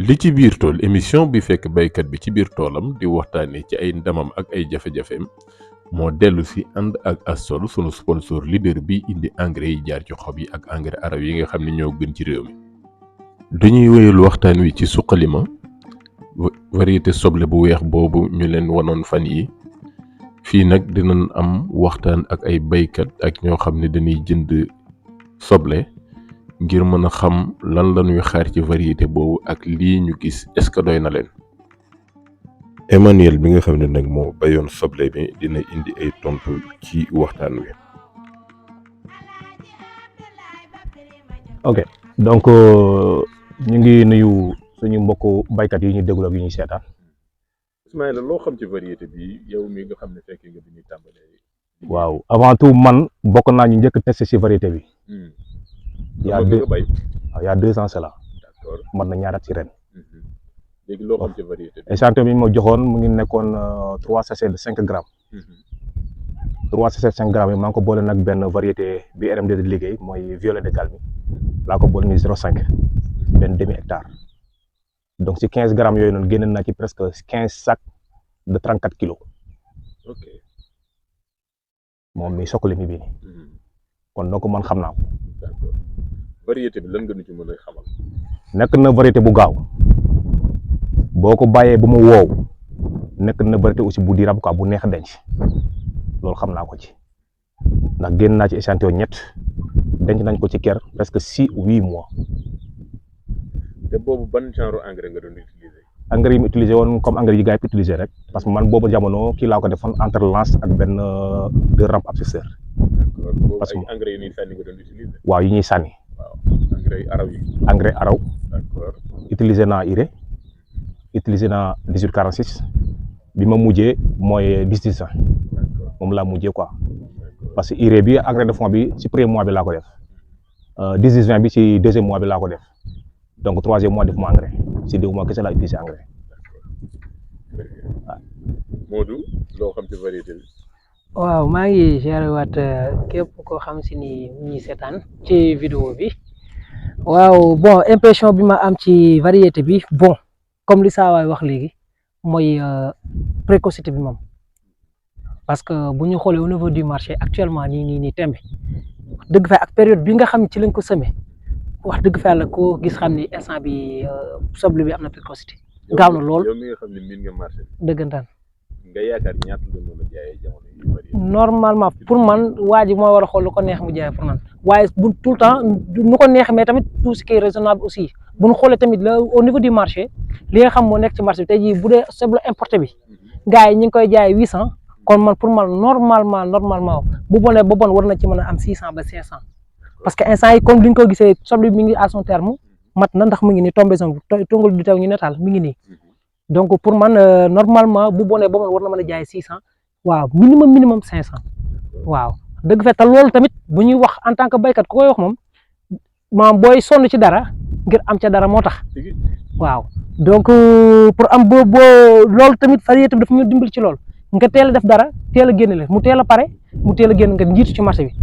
li ci biir tool émission bi fekk baykat bi ci biir toolam di waxtaane ci ay ndamam ak ay jafe-jafeem moo dellu si ànd ak Astol sunu sponsor leader bi indi engrais yi jaar ci xob yi ak engrais arab yi nga xam ne ñoo gën ci réew mi. dañuy wéyal waxtaan wi ci suqalima variété soble bu weex boobu ñu leen wanoon fan yi fii nag dinañ am waxtaan ak ay baykat ak ñoo xam ne dañuy jënd soble ngir mën a xam lan la ñuy xaar ci variété boobu ak lii ñu gis est-ce que doy na leen. Emmanuel bi nga xam ne nag moo bayoon soble bi dina indi ay tontu ci waxtaan wi. ok donc ñu ngi nuyu suñu mbokku baykat yi ñu déglu ak yi ñuy seetaan. Ismaïla loo xam ci variété bi yow mi nga xam ne fekkee nga bi ñuy tàmbalee. waaw avant tout man bokk naa ñu njëkk testé ci variété bi. il y a 2 ans cela. d'accord mën na ñaaraat ci ren. léegi loo xam ci variété bi. échantillon bi ma joxoon mu ngi nekkoon 3 sachets de 5 grammes. 3 sachets 5 grammes yi maa ngi ko boole nag benn variété bi RMD di liggéey mooy violet de Galmi laa ko boole ni 0,5 benn demi hectare donc ci 15 grammes yooyu noonu génne naa ci presque 15 sacs de 34 kilos. ok moom mi sokkali mi bii nii kon donc man xam naa ko. d'accord variété bi lan nga nu ci mën a xamal. nekk na variété bu gaaw boo ko bàyyee ba mu woow nekk na variété aussi bu diirab quoi bu neex a denc loolu xam naa ko ci ndax génn naa ci échantillon ñett denc nañ ko ci kër presque 6 ou 8 mois. te boobu ban genre engrais nga doon utiliser. engrais yi mu utilisé woon comme engrais yi gars yi utilisé rek parce que man boobu jamono kii laa ko defoon entre lance ak benn 2 rampes abscisseur. d'accord boobu parce que ay engrais yi ñuy sànni nga doon utiliser. waaw yi ñuy sànni. waaw engrais araw yi. engrais araw. d'accord utilisé naa urée utilisé naa 1846 bi ma mujjee mooy 10-10 moom laa mujjee quoi parce que urée bi engrais de fond bi ci premier mois bi laa ko def 10-20 bi ci deuxième mois bi laa ko def donc troisième mois def ma engrais ci 2 mois kese laa utilisé engrais. waaw Modou loo xam ci variété bi. waaw maa ngi géré waat képp koo xam si ni ñuy seetaan ci vidéo bi waaw bon impression bi ma am ci variété bi bon comme li saa waay wax léegi mooy précocité bi moom parce que bu ñu xoolee au niveau du marché actuellement nii tembe dëgg fa ak période bi nga xam ci lañ ko semé wax dëgg fa yàlla koo gis xam ni instant bi soble bi am na précocité gaaw na lool yow mi nga xam ne miin nga marché bi dëggantaan nga yaakaar ñaata la mën a jaayee jamono yi variété. normalement pour man waa ji moo war a xool lu ko neex mu jaay pour man waaye bu tout le temps nu ko neex mais tamit tout ce qui est raisonnable aussi bu ñu xoolee tamit la au niveau du marché li nga xam moo nekk ci marché bi tey jii bu dee soble importé bi gars yi ñu ngi koy jaay 800 kon man pour man normalement bu bonee ba bon war na ci mën a am 600 ba 500 parce que instant yi comme li ñu ko gisee soble bi mi ngi à son terme mat na ndax mu ngi nii tombaison bi tongul du taw ñu netaal mi ngi nii donc pour man normalement bu bonee ba bon war na mën a jaay 600 waaw minimum 500 waaw dëgg fa te loolu tamit bu ñuy wax en tant que baykat ku koy wax moom maam booy sonn ci dara ngir am ca dara moo tax waaw donc pour am boo loolu tamit variété bi dafa ñu dimbali ci loolu nga teel a def dara teel a génne leen mu teel a pare mu teel a génn nga njiitu ci marché bi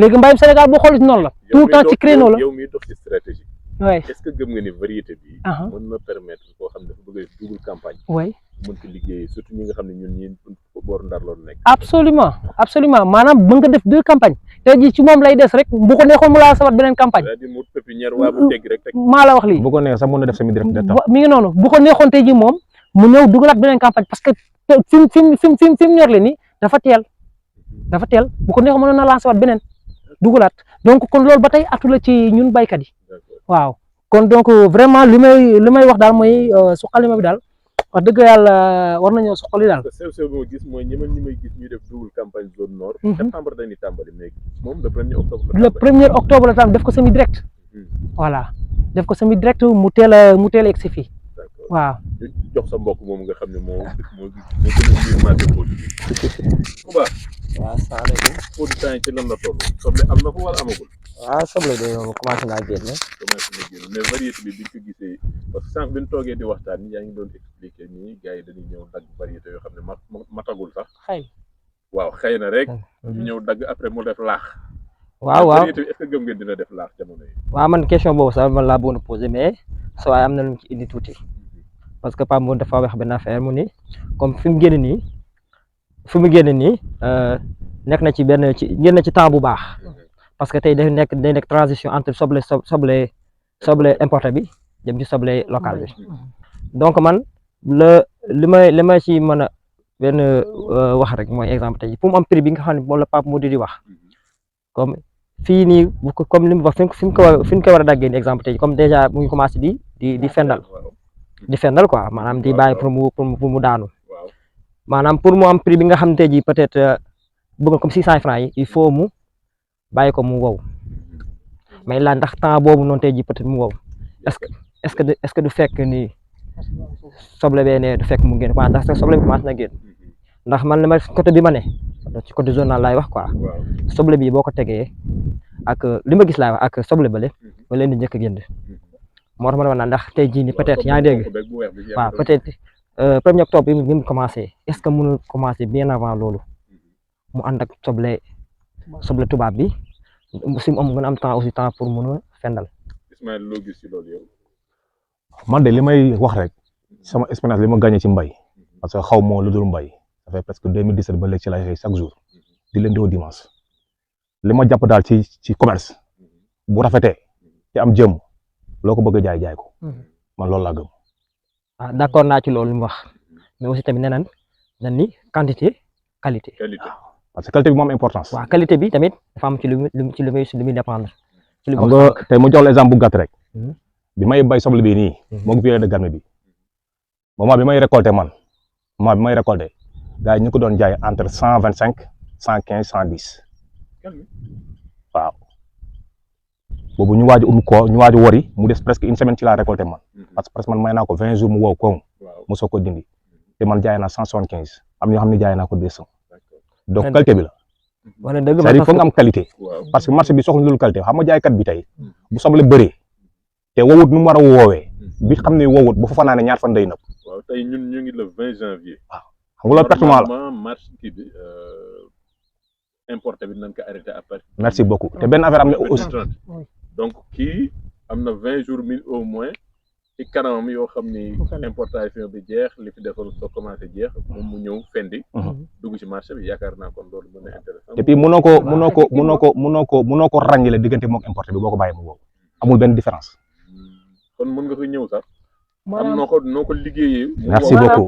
léegi mbayum Sénégal boo xool ci noonu la tout le temps ci créneau la yow miy dox ci stratégie. oui est-ce que gëm nga ni variété bi. mën na permettre koo xam ne dafa bëgg a dugg campagne. oui mën ko liggéey surtout ñi nga xam ne ñun ñii boor ndar loolu nekk. absolument maanaam mën nga def 2 campagnes tey jii ci moom lay des rek bu ko neexoon mu laa sabat beneen campagne. c'est-à-dire mu pépinière waa bu tegg rek. maa la wax lii bu ko neex sax mën na def semi direct de temps. mi ngi noonu bu ko neexoon tey jii moom mu ñëw dugalaat beneen campagne parce que fi mu ñor le ni dafa teel bu ko neexoon mën na lancer waat beneen dugalaat donc kon loolu ba tey atu la ci ñun baykat yi waaw kon donc vraiment li may wax daal mooy suqalima bi daal wax dëgg yàlla war nañoo suqali daal. sew bi ma gis mooy ñi may gis ñuy def double campagne zone nord. septembre dañuy tàmbali mais moom le 1er octobre. le 1er octobre la tam def ko semi direct. voilà def ko semi direct mu teel a egg si fii. waaw jox sa mbokk moom nga xam ne moo gën a biir marché produit bi. bu baax. waaw salaamaaleykum. produit temps yi ci lan la toll. soble am na ko wala amagul. waaw soble de moom commencé naa génn. mais variété bi biñ ko gisee parce que sànq bi ñu toogee di waxtaan ni yaa ngi doon expliquer nii gars yi dañuy ñëw dagg variété yoo xam ne matagul sax. waaw xëy na rek. ñu ñëw dagg après mu def laax. waaw variété bi est-ce que gëm ngeen dina def laax jamono yi. waaw man question boobu sax man laa bëggoon a poser mais so waaye am na lu mu ci indi tuuti parce que Pape Modou dafa wax benn affaire mu ni comme fi mu génn nii nekk na ci génn ci temps bu baax parce que tey day nekk transition entre soble importé bi jëm ci soble local bi donc man li may ci mën a benn wax rek mooy exemple tey pour mu am prix bi nga xam ne moom la Pape Modou di wax comme fii nii comme li mu wax fi ñu ko war a daggee ni exemple tey comme déjà mu ngi commencé di fendal quoi maanaam di bàyyi pour mu daanu maanaam pour mu am prix bi nga xam ne tey jii peut-être bëgg comme 600 francs yi il faut mu bàyyi ko mu wow mais là ndax temps boobu noonu tey jii peut-être mu wow est-ce que du fekk ni soble bee ne du fekk mu génn quoi ndax soble bi commencé na génn ndax man li ma côté bi ma ne ci côté zonal laay wax quoi soble bi boo ko tegee ak li ma gis laay wax ak soble bale ba leen di njëkk a génn moo tax ma ne ma ndax tey jii nii peut-être yaa ngi dégg waaw peut-être premier octobre bi mu commencé est-ce que mënul commencé bien avant loolu mu ànd ak soble tubaab bi si mu gën a am temps aussi temps pour mën a fendal. Ismaël loo gis ci loolu yow. man de li may wax rek sama expérience li ma gagné ci mbay parce que xaw moo lu dul mbay ça fait presque 2017 ba léegi ci lay xëy chaque jour di lundi au dimanche li ma jàpp daal ci commerce bu rafetee te am jëm loo ko bëgg a jaay ko man loolu laa gëm. ah d'accord naa ci loolu mu wax mais aussi tamit nee nañ ni quantité qualité. parce que qualité bi moo am importance. waaw qualité bi tamit dafa am ci lu muy dépendre. ci lu xam nga tey mu jox la exemple bu gàtt rek. bi may bay soble bii nii. moo violet de Garmi bi moment bi may récolté gars yi ñu ko doon jaay entre 125 115 110 waaw boobu ñu waaj a wori mu des presque une semaine ci laa récolté man parce que presque man may naa ko 20 jours mu wow koŋŋ mu soog ko dindi te man jaay naa 175 am ñoo xam ne jaay naa ko 200 donc qualité bi la. wala dëgg c'est-à-dire foog nga am qualité parce que marché bi soxla lu qualité xam nga jaaykat bi tey bu soble bëree te wowut nu mu war a woowee bi xam ne wowut bu fa fanaane ñaar fan day nëb. waaw tey ñun ñu ngi le 20 janvier. waaw xam nga loolu pertement la marché kii bi importé bi nañ ko arrêté à partir. merci beaucoup te benn affaire am na aussi. donc kii am na 20 jours mille au moins ci kanamam yoo xam ni importation bi jeex li fi defoon soo commencé jeex moom mu ñëw fendi dugg ci marché bi yaakaar naa kon loolu mën na intéressant. et puis mënoo ko ràññale diggante mook importé bi boo ko bàyyi mu wow amul benn différence. kon mën nga ko ñëw sax. am noo ko liggéeyee. merci beaucoup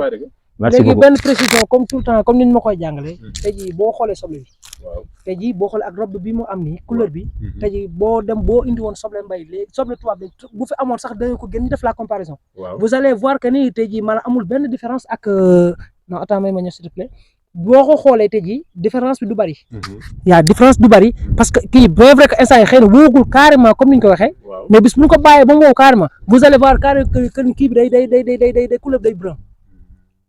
merci léegi beaucoup benn précision comme tout le temps comme ni ñu ma koy jàngalee. tey jii boo xoolee soble bi. waaw tey jii boo xoolee ak robe bi mu am nii couleur bi. tey jii boo indi woon soble mbay léegi soble tubaab bi bu fi amoon sax dañu ko gën def la comparaison. waaw vous allez voir que ni tey jii maanaam amul benn différence ak non attends may ma ñëw s'il te plaît boo ko xoolee tey jii différence bi du bari. yaa différence du bari parce que kii bien vrai que instant yi xëy na woogul carrément comme ni ñu ko waxee. mais bis bu ñu ko bàyyee ba mu wow carrément vous allez voir carrément que kii bi day couleur day brun.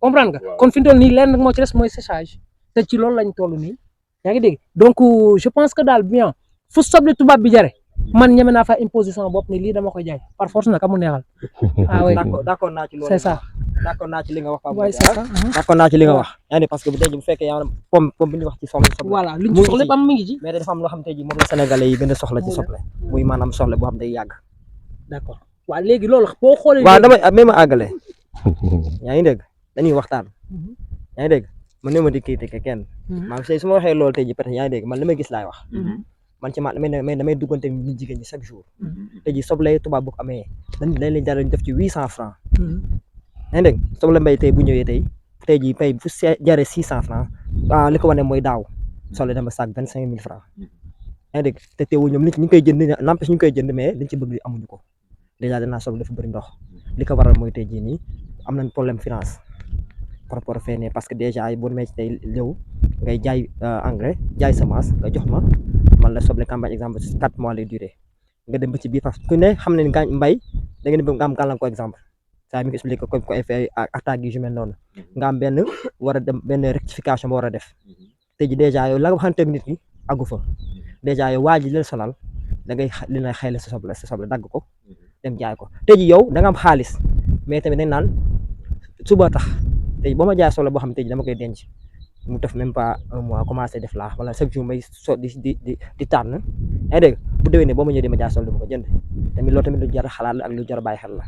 comprendre nga kon fi mu toll nii lenn moo ci des mooy séchage te ci loolu lañ toll nii yaa ngi dégg donc je pense que daal bien fu soble tubaab bi jare man ñeme naa fa imposer sama bopp ni lii dama koy jaay par force nag amul neexal. ah oui d'accord naa ci loolu. c'est ça d'accord naa ci li nga wax. waaye c'est ça. d'accord naa ci li nga wax. yaa ngi parce que bu fekkee yaa ngi pomme bi ñu wax ci soble. voilà li ñu soxla lépp am mi ngi ci. mais dafa am loo xam te ji moom la sénégalais yi gën a soxla ci soble. muy maanaam soble boo xam day yàgg. d'accord waaw léegi loolu boo xoolee. waaw damay même àggale. yaa ngi dégg dañuy waxtaan. yaa ngi dégg man ne ma di critiquer kenn. maa ngi su ma waxee loolu tey ji peut-être yaa ngi dégg man li may gis laay wax. man ci damay duggante nit jigéen ñi chaque jour. tey ji soble tubaab bu ko amee dañ leen jaral def ci 800 francs. yaa ngi dégg soble mbay tey bu ñëwee tey ji pay fu jaree 600 francs waaw li ko wane mooy daaw soble dama sac 25 000 francs. yaa ngi dégg te teewul ñoom nit ñi koy jënd n'empêche ñu koy jënd mais liñ ci bëgg amuñu ko déjà danaa soble dafa bëri ndox li ko waral mooy tey jii nii am nañ problème finance par rapport fee ne parce que déjà boo demee ci tey léew ngay jaay engrais jaay semence nga jox ma man la soble campagne exemple 4 mois lay durée nga dem ba ci biir parce que ku ne xam ne mbay da ngeen nga am gàllankoor exemple saa mi ngi expliqué ko effet attaque yi ju mel noonu nga am benn war a dem benn rectification ba war a def tey ji déjà yow la nga waxante ak nit ñi àggu fa déjà yow waa ji leen sonal da ngay li na xayla sa soble dagg ko dem jaay ko tey ji yow da nga am xaalis mais tamit dañ naan suba tax tey boo ma jaay soble boo xam ne tey ji dama koy denc mu def même pas un mois commencé def laa wala chaque jour may di tànn yaa ngi dégg bu déwénee boo ma ñëwee di ma jaay soble bu ko jënd tamit loolu tamit lu jar a xalaat la ak lu jar a bàyyi xel la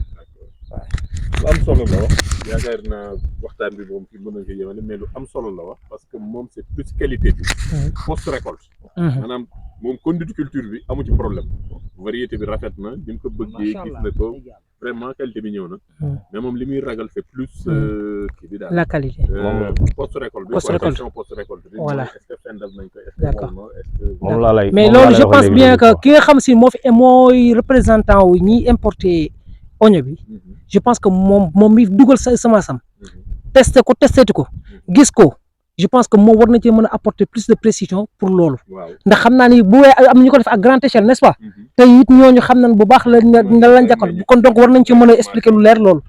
lu am solo la wax yaakaar naa waxtaan bi moom fi mën nañ ko yemale mais lu am solo la wax parce que moom c'est plus qualité bi post récolte maanaam moom conduite culture bi amu ci problème variété bi rafet na ni mu ko bëggee gis na ko vraiment qualité bi ñëw na mais moom li muy ragal c'est plus kii bi daal la qualité post récolte bi post récolte bi voilà est-ce que fendal nañ ko est-ce que d'accord moom laa lay mais loolu je pense bien que ki nga xam si moo fi mooy représentant wu ñiy importer oignon bi je pense que moom mi dugal sa semence am testé ko gis ko je pense que moom war na ci mën a apporter plus de précision pour loolu ndax xam naa ni bu wee am ñu ko def à grande échelle n'est-ce pas te it ñooñu xam nañ bu baax la lañ jàkkoon kon donc war nañ ci mën a expliquer lu leer loolu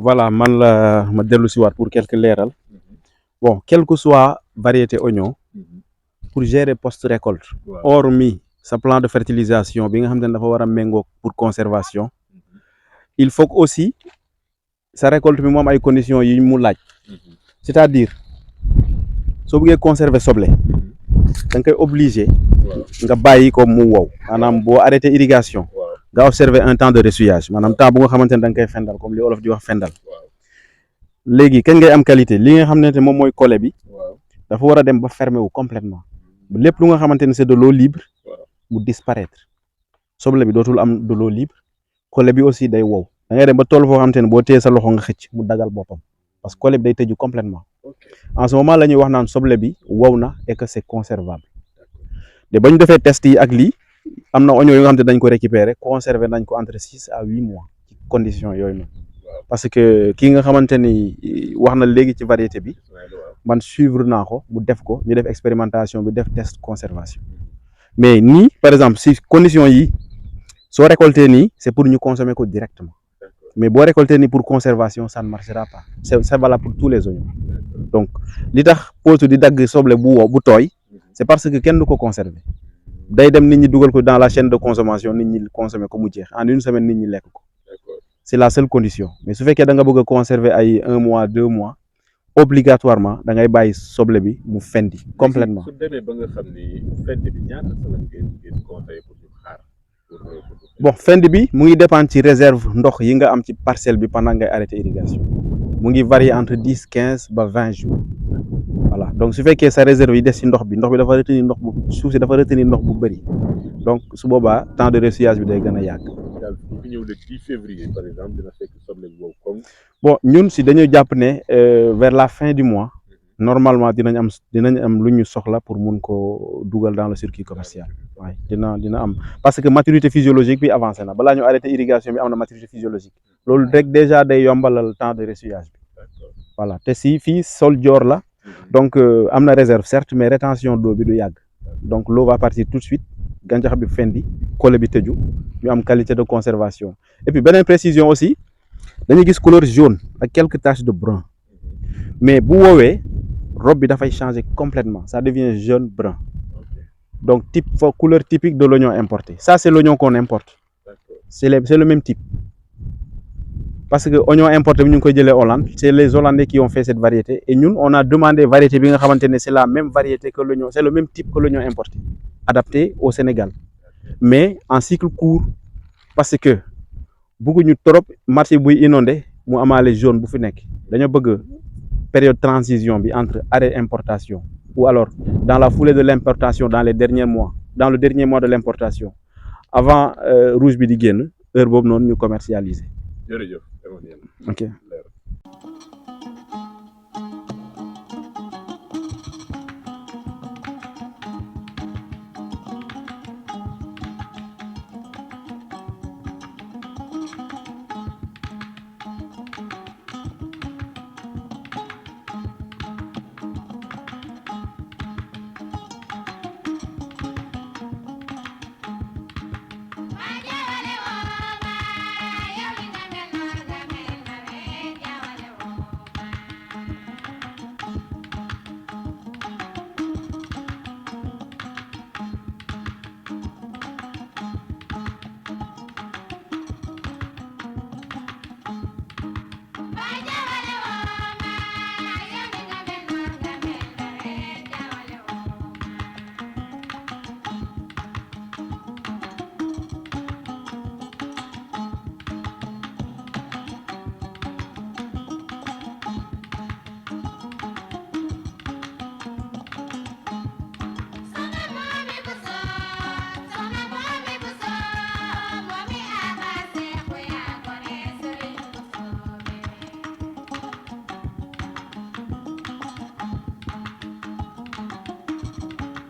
voilà man la ma dellu si waat pour quelques leeral bon quelle que soit variété oignon pour gérer post récolte hormis sa plan de fertilisation bi nga xam ne dafa war a méngoo pour conservation il faut que aussi sa récolte bi mu am ay conditions yi mu laaj c'est-à-dire soo bëggee conserver soble da nga koy obligé nga bàyyi ko mu wow maanaam boo arrêté irrigation nga observer un temps de ressuyage maanaam temps bu nga xamante ne da nga koy fendal comme li olof di wax fendal léegi kañ ngay am qualité li nga xam ne moom mooy collet bi dafa war a dem ba fermer wu complètement lépp lu nga xamante ne c'est de l'eau libre mu disparaître soble bi dootul am de l'eau libre collet bi aussi day wow da ngay dem ba toll foo xamante ne boo téye sa loxo nga xëcc mu dagal boppam parce que collet bi day tëju complètement en ce moment la ñuy wax naan soble bi wow na et que c'est conservable de ba ñu defee test yi ak lii am na oignon yu nga xam ne dañ ko récupérer conserver nañ ko entre 6 à 8 mois ci conditions yooyu noonu parce que kii nga xamante ni wax na léegi ci variété bi man suivre naa ko mu def ko ñu def expérimentation bi def test conservation mais nii par exemple si conditions yi soo récolter nii c'est pour ñu consommer ko directement mais boo récolter nii pour conservation ça ne marchera pas c'est valable pour tous les oignons donc li tax potu di dagg soble bu tooy c'est parce que kenn du ko conserver day dem nit ñi dugal ko dans la chaîne de consommation nit ñi consommer ko mu jeex en une semaine nit ñi lekk ko c'est la seule condition mais su fekkee da nga bëgg a conserver ay 1 mois 2 mois obligatoirement da ngay bàyyi soble bi mu fendi complètement. su demee ba nga xam ni fendi bi ñaata semaine ngeen conseillé pour ñu xaar bon fendi bi mu ngi dépendre ci réserve ndox yi nga am ci parcelle bi pendant ngay arrêter irrigation mu ngi varier entre 10 15 ba 20 jours voilà donc su fekkee sa réserve yi des ci ndox bi dafa retenir ndox bu suuf si dafa retenir ndox bu bëri donc su boobaa temps de ressuyage bi day gën a yàgg. daal fi ñëw le 10 février par exemple dina fekk soble bi boobu comme. bon ñun si dañoo jàpp ne vers la fin du mois normalement dinañ am lu ñu soxla pour mun ko dugal dans le circuit commercial waaye dina am parce que maturité physiologique bi avancé na balaa ñu arrêté irrigation bi am na maturité physiologique loolu rek déjà day yombalal temps de ressuyage bi voilà te si fii sol joor la donc am na réserve certes mais rétention d'eau bi du yàgg donc l'eau va partir tout de suite gàncax bi fendi collet bi tëju ñu am qualité de conservation et puis beneen précision aussi dañuy gis couleur jaune ak quelques taches de brun mais bu woowee robe bi dafay changer complètement ça devient jaune brun donc couleur typique de l'oignon importé ça c'est l'oignon qu'on importe c'est le même type parce que oignon importé bi ñu ngi koy jëlee Hollande c'est les Hollandais qui ont fait cette variété et ñun on a demandé variété bi nga xamante ne c'est la même variété que l'oignon c'est le même type que l'oignon importé adapté au Sénégal mais en cycle court parce que bëgguñu trop marché buy inondé mu amaale jaune bu fi nekk dañoo bëgg période transition bi entre arrêt importation ou alors dans la foulée de l'importation dans le dernier mois de l'importation avant rouge bi di génn heure boobu noonu ñu commercialiser. jërëjëf. ok.